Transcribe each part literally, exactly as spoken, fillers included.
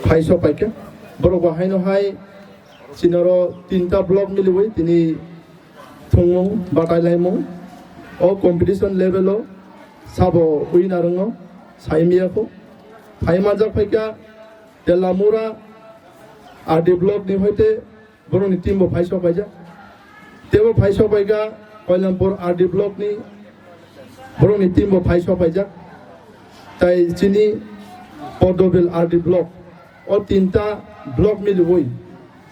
Phai sok paikha. Borok bo haino hai chinaro tinta block miliwi tini thwngmung, batai laimung. O competition level o sabo winner wngo, saimiyakho. Phai manjak phaikha Telamura R D block ni hoite borokni team bo phai sok paijak. Tebo phai sok paikha Koilampur R D block ni borokni team bo phai sok paijak. Tai chini Podobil R D block, o tinta block miliwi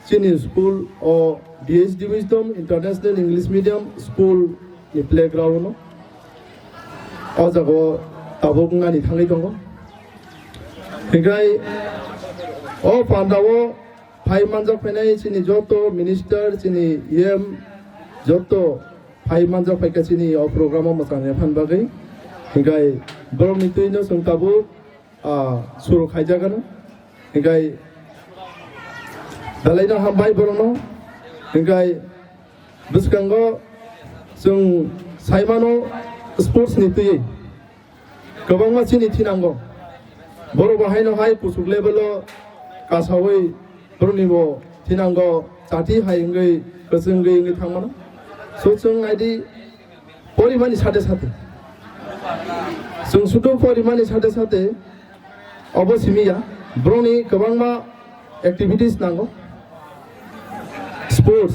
chini school o B H D Wisdom International English Medium School ni playground o o jaga o tabuk wngani thangwi tongo. Hinkhe o panda o phai manjak phainai chini joto minister, chini E M, joto phai manjak phaikha chini o program o mwchang ya phan bagwi. Hinkhe borokni twino chwng tabuk, ah, suru khaijak ano. Hinkhe belaino hambai borokno. Hinkhe bwskango chwng saimano sports ni twi kwbangma chini thinango. Borok bo haino hai kuchuk level o kasawi borokni bo thinango chati hai wngwi kwchwngwi wngwi thangmano. So chwng naidi porimani sate sate. Chwng sudu porimani sate sate obo simi ya. Borokni kwbangma activities nango. Sports,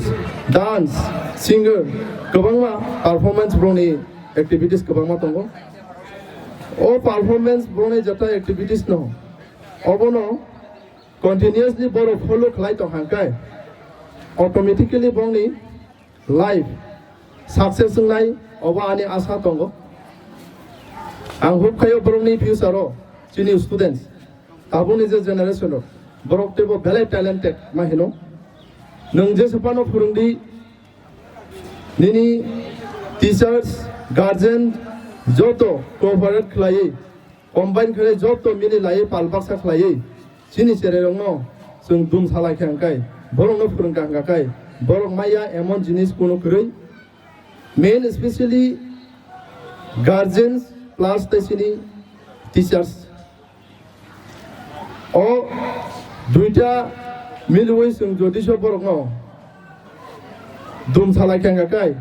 dance, singer, kwbangma performance borokni activities kwbangma tongo. O performance borokni jeta activities no, obono continuously borok follow khlai tong hangkai, automatically borokni life success wngnai, obo ani asa tongo. Ang hope khaio borokni future o chini students, tabukni je generation o borok teibo belai talented ma hino. Nwng jesa phano phwrwngdi, nini teachers, guardian joto cooperate khlaiwi, combine khlai joto mili laiwi pal baksa khlaiwi chini cherairokno chwng dum salai kha hwnkhe, borokno phwrwng kha hwnkhe, borok maya emon jinis kunu kwrwi, main specially guardians plus tei chini teachers. O duita miliwi chwng jodi so borokno dum salai kha hwnkhe,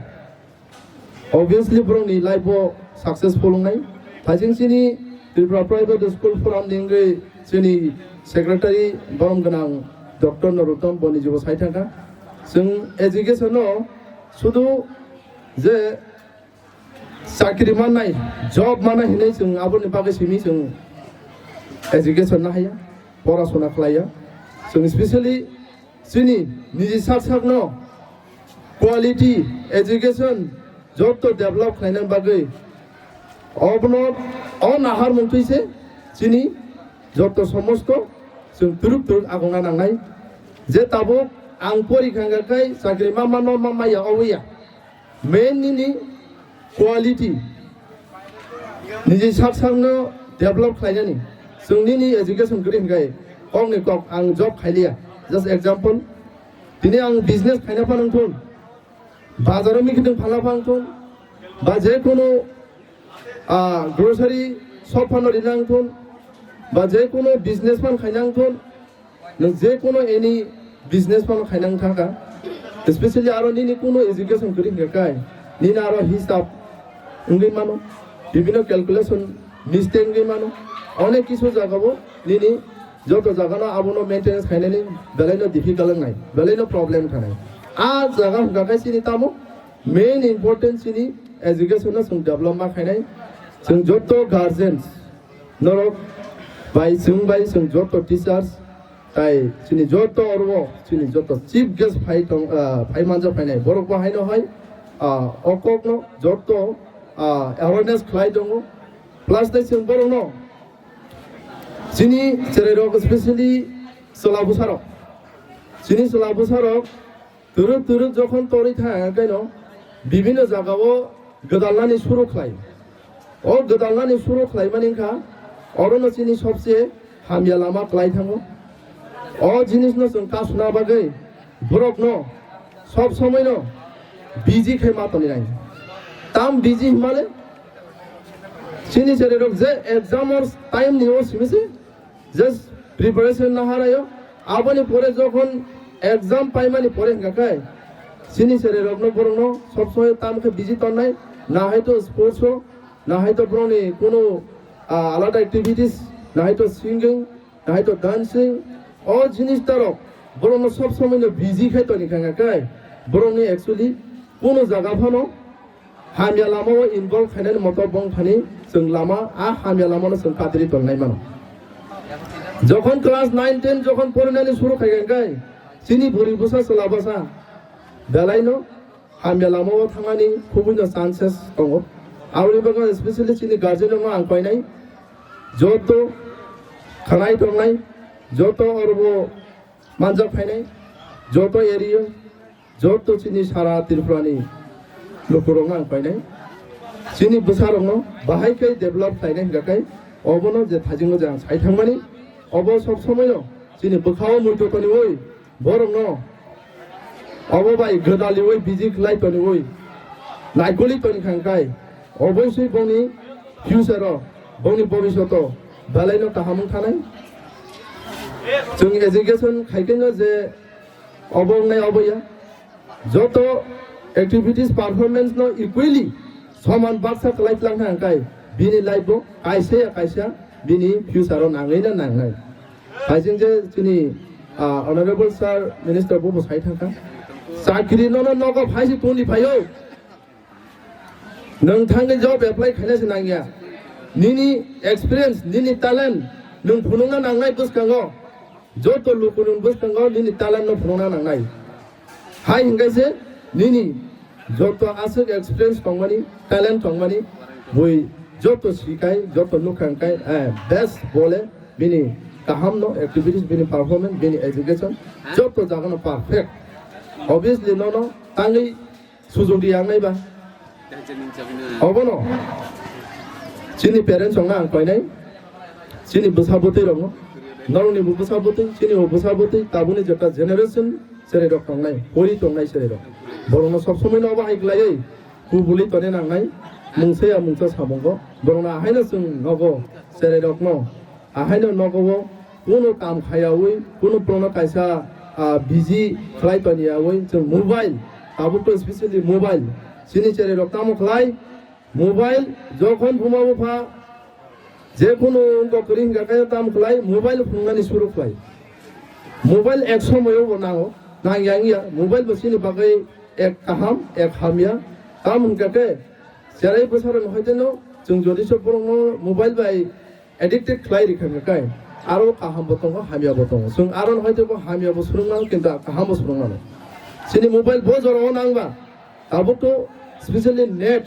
obviously borokni life o successful wngnai. Thaising chini Tripura Private School Forum ni wngwi chini secretary borom gwnang Doctor Narottam Boni jibo sai thangkha. Chwng education no sudu je chakri mannai, job mannai hinwi chwng aboni bagwi simi chwng education no haya, porasona khlaiya. Chwng specially chini niji sak sakno quality education joto develop khlaina bagwi obono o nahar mungtwi se chini joto somosto chwng turuk turuk agongna nangnai. Je tabuk ang pori khangkha khai chakri ma mano ma maya oboya. Main nini quality, niji sak sakno develop khlainani. Chwng nini education kwrwi hwnkhe kokni kok ang job khailiya. Just example, tini ang business khaina phano wngthun, bazaro mikitwng phalna phano wngthun, ba je kono, ah, grocery shop phano rina wngthun, ba je kono business phano khaina wngthun, nwng je kono any business phano khaina wngkha kha, especially aro nini kono education kwrwi hwnkhe kai, nini aro hisab wngwi mano, bibhinno calculation mistake wngwi mano, onek kisu jagao nini joto jagano abono maintenance khainani belaino difficult wngnai, belaino problem khanai. A jaga hwnkha khe chini tamo main important chini education no chwng develop ma khainai. Chwng joto guardians, norok bai chwng bai chwng joto teachers, tai chini joto oro chini joto chief guest phai tong, ah, phai manjak phainai borok bo haino hai, ah, o kokno joto, ah, awareness khlai tongo. Plus tai chwng borokno chini cherairok, especially chwla bwsarok, chini chwla bwsarok twrwk twrwk jokhon torwi thang khaino bibhinno jagao gwdalnani suru khlai. O gwdalnani suru khlaimani wngkha orono chini sobse hamya lama klai thango. O jinisno chwng kasuna bagwi borokno sob somoino busy khe ma tongwi nai. Tam busy hwnmale chini cherairok je exam or time ni o simi se just preparation naharayo. Aboni pore jokhon exam paimani pore hingkha khe, chini cherairokno borokno sob somoi tam khe busy tonnai, na hai to sports o, na hai to borokni kuno, ah, alada activities, na hai to singing, na hai to dancing, o jinis tarok borokno sob somoi no busy khai toni kha khe, borokni actually kuno jaga phano hamya lama o involve khainani moto bong thani chwng lama, a hamya lama no chwng patri tongnai mano. Jokhon class nine ten jokhon porinani suru khai khe, chini bwrwi bwsa chwla bwsa belai no hamya lama o thangmani khubui no chances tongo. Aboni bagwi especially chini guardian rokno ang koinai, joto khanai tongnai, joto orobo manjak phainai, joto area, joto chini sara Tripura ni lukurokno ang painai. Chini bwsarokno bahai khe develop khlainai hingkha khe obono je thajingo je ang sai thangmani, obo sob somoino chini bwkhao muitu toniwi borokno obo bai gwdaliwi busy khlai toniwi naikoli toni kha hingkha khe oboswi bongni future o, bongni bobisyoto belaino kaham wng thanai. Chwng education khai khe no je obo wngnai obo ya. Joto activities performance no equally soman baksa kwlai tlang kha hingkha khe bini life bo kaisa ya kaisa bini future o nangwi na nangnai. Hai chwng je chini, ah, honorable sir minister bo bo sai thang kha. Chakri no no nogo phai si tuni phaio. Nwng thangwi job apply khaina se nangya. Nini experience, nini talent nwng phunukna nangnai bwskango. Joto luku nwng bwskango nini talent no phunukna nangnai. Hai hingkhe se nini joto aswk experience tongmani, talent tongmani, bui joto sikai, joto nukha hingkai, eh, best bole bini kaham no activities, bini performance, bini education, joto jaga no perfect. Obviously nono tangwi sujok di ang naiba. Obono chini parents rokno ang koinai, chini bwsa bwtwi rokno, norokni bo bwsa bwtwi, chini bo bwsa bwtwi, tabukni jeta generation cherai rok tongnai, pori tongnai cherai rok, borokno sob somoi no obo hai kwlaiwi kubuli tone nangnai, mungsa ya mungsa samungo, borokno ahaino chwng nogo cherai rokno. Ahaino nogo o kuno kam khayawi, kuno prono kaisa, ah, busy khlai toniyawi, chwng mobile, tabuk to specially mobile. Chini cherai rok tamo khlai, mobile, jokhon buma bupha, je kuno wngkok kwrwi hingkha khe tamo khlai, mobile phunuknani suru khlai. Mobile ek somoyo bo nango, nang yang ya, mobile bo chini bagwi ek kaham, ek hamya, tamo hingkha khe, cherai bwsarokno hoite no, chwng jodi se borokno mobile bai addicted khlai rikha hingkha khe, aro kaham bo tongo, hamya bo tongo. Chwng aro no hoite bo hamya bo swrwng nang, kintu kaham bo swrwng nang. Chini mobile bo jora o nang ba, tabuk to specially net,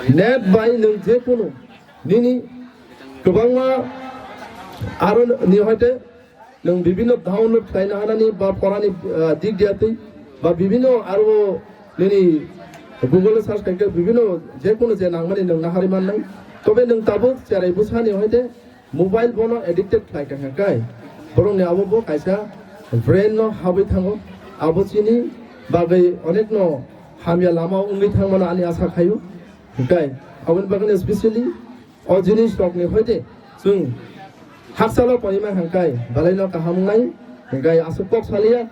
net bai nwng je kuno nini kwbangma aro ni hoite nwng bibinno download khlaina hanani ba porani, ah, dik diya twi ba bibinno aro nini Google o search khaikhe bibinno je kuno je nangmani nwng naharwi mannai. Tobe nwng tabuk cherai bwsani hoite mobile bono addicted khlai kha hingkha khe borokni abo bo kaisa brain no habwi thango. Abo chini bagwi onekno hamya lama wngwi thangmano ani asa khaio. Hingkhe aboni bagwino specially o jinis rokni hoite chwng hakchalo poima hingkhe belaino kaham wngnai, hingkhe aswk kok saliya.